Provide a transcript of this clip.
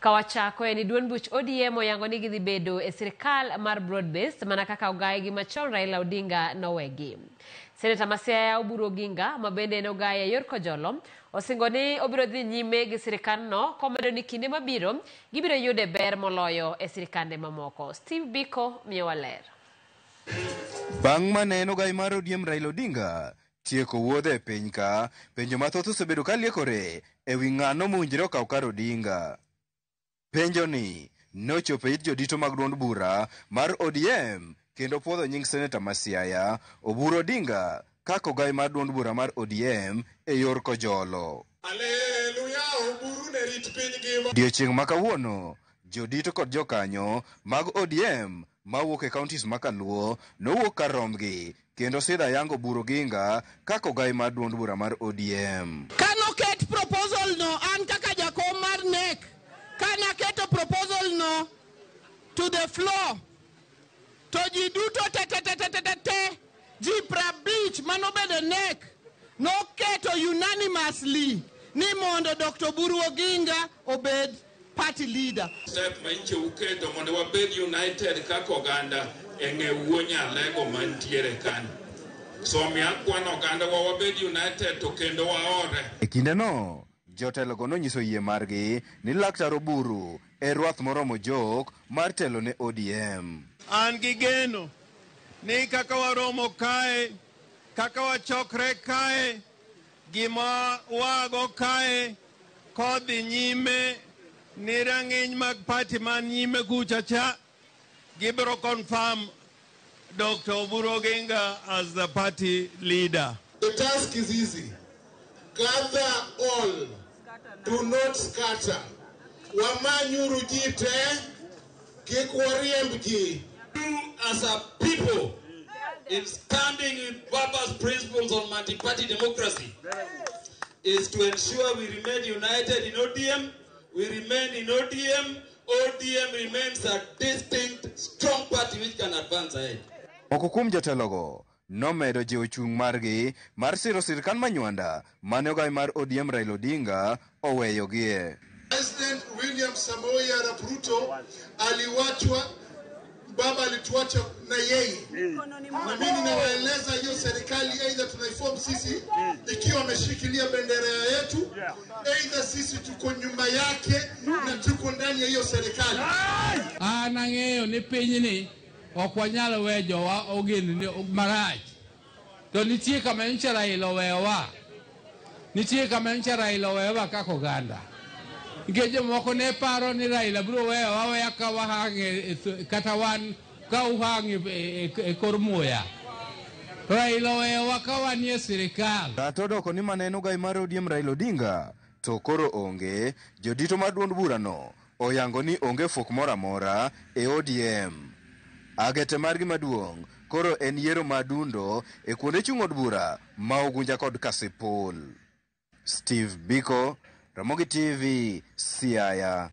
Ka wachako en ni duond buch ODM oyango ni gidhi bedo e sirkal mar broad based mana kaka ogaye gi machon Raila Odinga nowegi. Seneta ma Siaya Oburu Oginga ma bende en ogaye e yor Kojolo osingo ni obiro dhi nyime gi sirkandno komedo ni kinde mabiro gibiro yude ber moloyo e sirkande mamoko. Steve Biko miyowa ler. Bang' mane en ogai mar ODM Raila Odinga tieko wuodhe e piny ka, penjo mathoth osebedo ka liekore e wi ng'ano mowinjore okaw kar Odinga. Penjo ni nochopo e it jodito mag duond bura mar ODM kendo puodho nying seneta ma Siaya Oburu Odinga kaka ogai mar duond bura mar ODM e yor Kojolo. Haleluya, Oburu ne rit piny ngima. Odiechieng' ma kawuono, jodito kod jokanyo mag ODM mawuok e counties ma Kaluo nowuok kar rombgi kendo sidho ayango Oburu Oginga kaka ogai mar duond bura mar ODM. Kanoket proposal no, an kaka jakom mar NEC, kanaketo proposal no to the floor, to ji duto te te te te te te te, ji 50 manobedo NEC noketo unanimously ni mondo Dr. Oburu Oginga obed party leader. Step ma nche uketo mondo wabed united kaka oganda e ng'e wuo Nyalego mantiere kanyo. So omiyo akwano oganda wa wabed united to kendo waore. E kindeno, jotelogo nonyiso yie margi ni Laktar Oburu e rwath moromo jok mar telo ne ODM. An gi geno ni kaka waromo kae, kaka wachokre kae, gima wago kae kodhi nyime ni rang'iny mag party man nyime kucha cha gibiro confirm Dr. Oburu Oginga as the party leader. The task is easy. Gather all. Do not scatter. Wamanyuru ji te, kik wariemb ji. As a people, in standing with Baba's principles on multi-party democracy, is to ensure we remain united in ODM, we remain in ODM, ODM remains a distinct, strong party which can advance ahead. Moko kuom jotelogo nomedo jiwo chung' margi mar siro sirkal manywanda mane ogai mar ODM Raila Odinga oweyogie. President William Samoei Arap Ruto aliwachwa, baba alituacha na yeye, na mimi ninawaeleza hiyo serikali, aidha tunaiform sisi ikiwa ameshikilia bendera yetu, aidha sisi tuko nyuma yake na tuko ndani ya hiyo serikali. An ang'eyo ni pinyni ok wanyal weyo jowa ogendni marach. To nitie kama nyocha Raila oweyowa. Nitie kama nyocha Raila oweyowa kaka oganda. Nikech jomoko ne paro ni Raila biro weyowa aweya ka wahang' kata wan ka uhang' e kor muya. Raila oweyowa ka wanie sirikal. Kata odoko ni mane en ogai mar ODM Raila Odinga to koro onge, jodito mar duond burano oyango ni onge fuok moro amora e ODM. Agete margi maduong' koro en yiero ma dundo e kuonde chung' od bura ma Ugunja kod Kasipul. Steve Biko, Ramogi TV, Siaya.